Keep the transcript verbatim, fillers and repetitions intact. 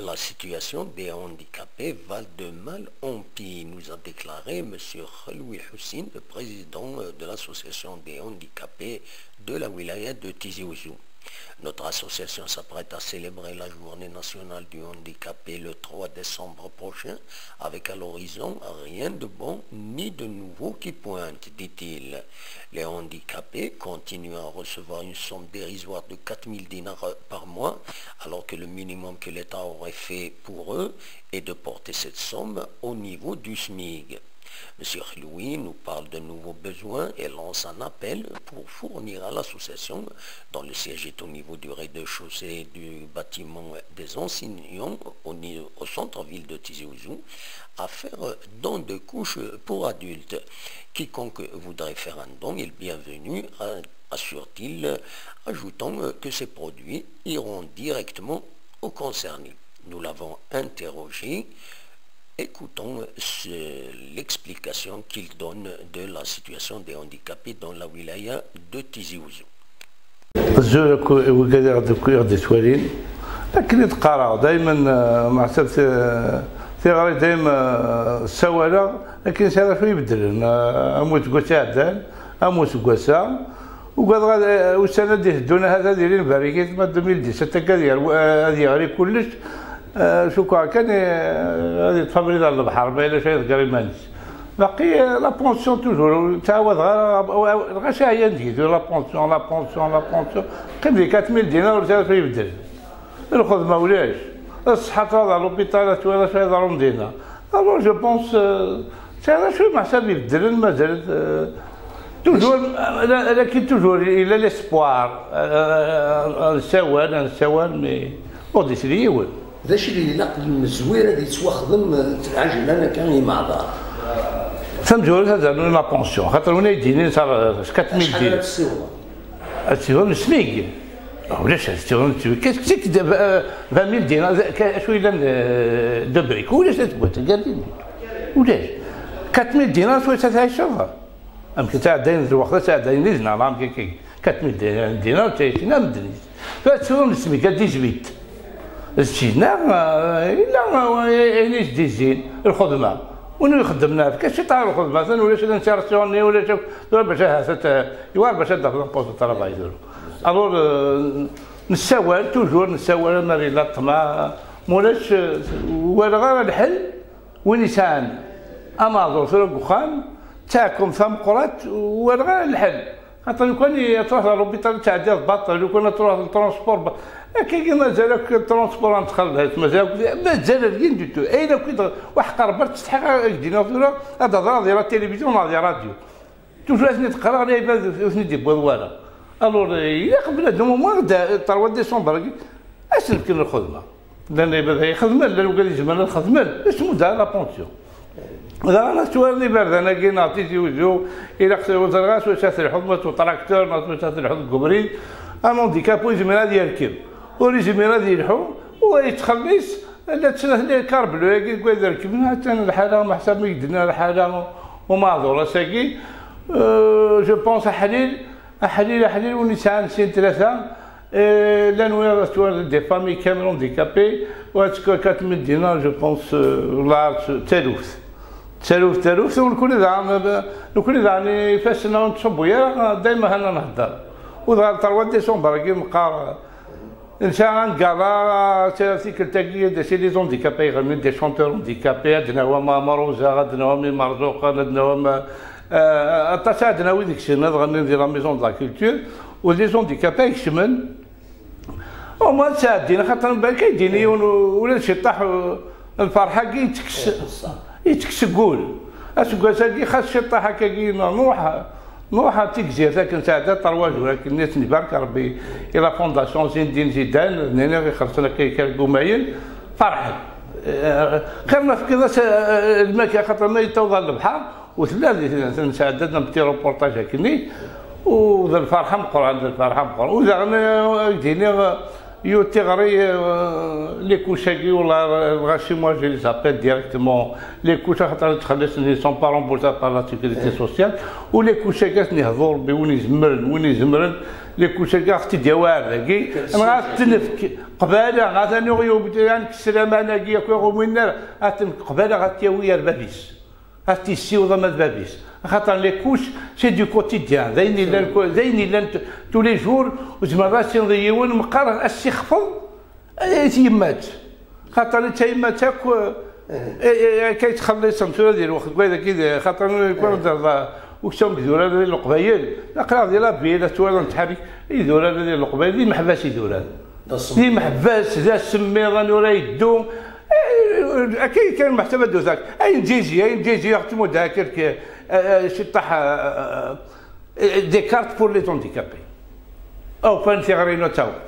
La situation des handicapés va de mal en pis, nous a déclaré monsieur Kheloui Houssine, le président de l'association des handicapés de la wilaya de Tizi Ouzou. Notre association s'apprête à célébrer la journée nationale du handicapé le trois décembre prochain, avec à l'horizon rien de bon ni de nouveau qui pointe, dit-il. Les handicapés continuent à recevoir une somme dérisoire de quatre mille dinars par mois, alors que le minimum que l'État aurait fait pour eux est de porter cette somme au niveau du SMIC. Monsieur Kheloui nous parle de nouveaux besoins et lance un appel pour fournir à l'association, dont le siège est au niveau du rez-de-chaussée du bâtiment des enseignants au ni-, au centre-ville de Tizi Ouzou, à faire don de couches pour adultes. Quiconque voudrait faire un don est le bienvenu, a-, assure-t-il, ajoutant que ces produits iront directement aux concernés. Nous l'avons interrogé. Écoutons ce-, l'explication qu'il donne de la situation des handicapés dans la wilaya de Tizi Ouzou. Azul akk i wigad i ɣ-d-, i ɣ-d-ittwalin. Akken i d-qqareɣ daymen, eh, meɛtab ti-, tiɣri daymen, eh, ssawaleɣ akken sɛiɣ d acu ibeddlen, eh, am useggas iɛeddan, am useggas-a. Ugadeɣ ad, eh, ussan ad d-iteddun ahat ad ilin barikit ma deux mille dix-sept akka ad yer-, eh, ad yeɣli kullec. Eh, cukkeɣ kan, eh, ad yeṭṭef abrid ɣer lebḥer, ma yella cay iḍegger iman-is. Baqi, eh, la pension toujours, ur ttɛawadeɣ ara, lɣaci ɛyan deg-i, la pension, la pension, la pension. Qqim di quatre mille dinars ur sɛiɣ acu ibeddel. Lxedma ulac. Ṣṣeḥḥa tura d l'hôpital, ad twaliḍ acu iḍerrun dinna. Alors, je pense, eh, sɛiɣ acu meḥsab ibeddlen, mazal, eh, toujours, eh, la, la, toujours, il a l'espoir. Eh, eh, eh, nessawal, nessawal, mais ur d-isli yiwen. D acu i ilaq lmezwir ad yettwaxdem, eh, lɛejlan akka imeɛḍar? Tamezwarut ad rnun la pension, xaṭer win ay d-yinin s quatre mille. Acḥal ara tessiwḍeḍ? Ad tessiwḍem smig. Ah, ulac, ad tessiwḍem smig. Qu'est-ce que c'est que de, euh, vingt mille dinars, acu yellan, euh, de briques? Ulac, ad tewwet, gardini. Ulac. Quatre mille dinars, tura ad tɛiceḍ. Amek ttɛeddayen lweqt, ttɛeddayen yid-neɣ, neɣ amek akka? Quatre mille dinars, ttɛicin am ddnit. Tura ad tessiwḍem smig à dix-huit. D tinna, eh, yella, eh, ayen i s-d-izzin, lxedma. Win ur ixeddem nefk-as ciṭ ɣer lxedma, atan ulac l'insertion-nni, ulac akk, tura bac ahat ad t-, iwar bac ad d-tafeḍ un poste de travail tura. Alors, eh, nessawal, toujours nessawal, amer yella ṭṭmeɛ, ma ulac, eh, ur walaɣ ara lḥel, win yesɛan ameɛḍur tura deg uxxam, d taɛkumt tameqqrant, ur walaɣ ara lḥel. Xaṭer lukan i truḥ ɣer l'hôpital ad tɛeddiḍ baṭel, lukan ad truḥ transport ba-, akkagi mazal akk transport ad txelleḍ, mazal akk, mazal rien du tout. Ayen akk i d-, waḥed qerreb ad tsetḥiɣ ad k-d-iniɣ tura, ad d-hedreɣ di la télévision neɣ di radio. Toujours ad ten-id-qqareɣ, lɛibad ur ten-id-iwwiḍ wara. Alors, ilaq bnadem au moins d trois décembre-agi, ad sen-fken lxedma. Llan lɛibad ay xedmen, llan wigad izemren ad xedmen, ismu da la pension. Daɣen ad twaliḍ iberdan-agi neɣ Tizi Uzzu, ilaq ur ẓriɣ s wacu ad telḥuḍ, ma s utraktur, ma s wacu ad telḥuḍ deg ubrid. Un handicapé ur yezmir ad yerkeb, ur yezmir ad yelḥu, ur yettxelliṣ, la ttnat les cars bleus-agi deg wayed rekben, attan lḥala, meḥsab mi k-d-nniɣ lḥala umeɛḍur ass-agi. Euh, je pense aḥlil, aḥlil, aḥlil win yesɛan sin tlata, eh, llan wid ad twaliḍ des familles kamel handicapées, u ad tekk quatre mille dinars, je pense, euh, la, d taluft. Taluft, taluft, u nekni daɣen, nekni daɣen ifassen-nneɣ ur nettṣubbu ara, dayma hana nhedder. U dɣa le trois décembre-agi meqqar, Nesɛa un gala, tikkelt-agi, d acu, les handicapés iɣennin, des chanteurs handicapés, ad d-nawi Maɛmer Uzaɣ, ad d-nawi Merzuqen, ad d-nawi, eh, aṭas ad d-nawi deg-sen ad ɣennin di la maison de la culture, u les handicapés ay kecmen. Au moins ad sɛeddin, xaṭer balak ay d-yini yiwen, ula d ciṭṭaḥ, eh, lferḥ-agi yettekkes, yettekkes seg wul. Aseggas-agi xas ciṭṭaḥ akkagi, nruḥ, Nruḥ ar Tigzirt akken sɛedda trois jours akken i ten-ibarek Rebbi, i la fondation Zindine Zidane, d nini ixelṣen akka i kra n wumayen, ferḥen. Eh, xir ma tefkiḍ-as, eh, lmakla, xaṭer ma yettaweḍ ɣer lebḥer, u tella di, nesɛedda-d un petit reportage akkenni, u d lferḥ ameqqran, d lferḥ ameqqran. U daɣen, eh, ad k-d-iniɣ, eh, Yiwet tiɣri, euh, les couches-agi, والله, lɣaci, moi, je les appelle directement. Les couches, axaṭer ttxelliṣen, ils sont pas remboursables par la sécurité sociale. U les couches-agi, ad ten-ihdu Rebbi, win izemren, win izemren, les couches-agi, ad ɣ-t-id-yawi ar dagi, neɣ ad t-nefk, Qbala, atan uɣyub, yan kkes laman-agi akk iɣuminen ara, atan qbala ad t-yawi ar bab-is. Ad t-yessiweḍ ama d bab-is. Axaṭer les couches, c'est du quotidien. D ayen yellan, d ayen yellan t-, tous les jours, ur zemreḍ ad tiniḍ i yiwen, meqqar ad s-ixfeḍ, eh, i tyemmat. Xaṭer i tayemmat akk, eh, eh, eh, akka yettxelliṣen tura di lweqt n wayed-agi, di, xaṭer ur d-terḍa uksum deg idurar di Leqbayel. Aql-aɣ di la ville, ad twalaḍ nettḥerrik idurar di Leqbayel, d imeḥbas idurar. D imeḥbas, d asemmiḍ, anura yeddu. Eh, akka kan meḥsab ad d-utak. Ayen ǧiǧi, ayen ǧiǧi, aɣ tmuda akk, eh, eh, ciṭṭaḥ, eh, eh, des cartes pour les handicapés. Awfan tiɣri n ad taweḍ.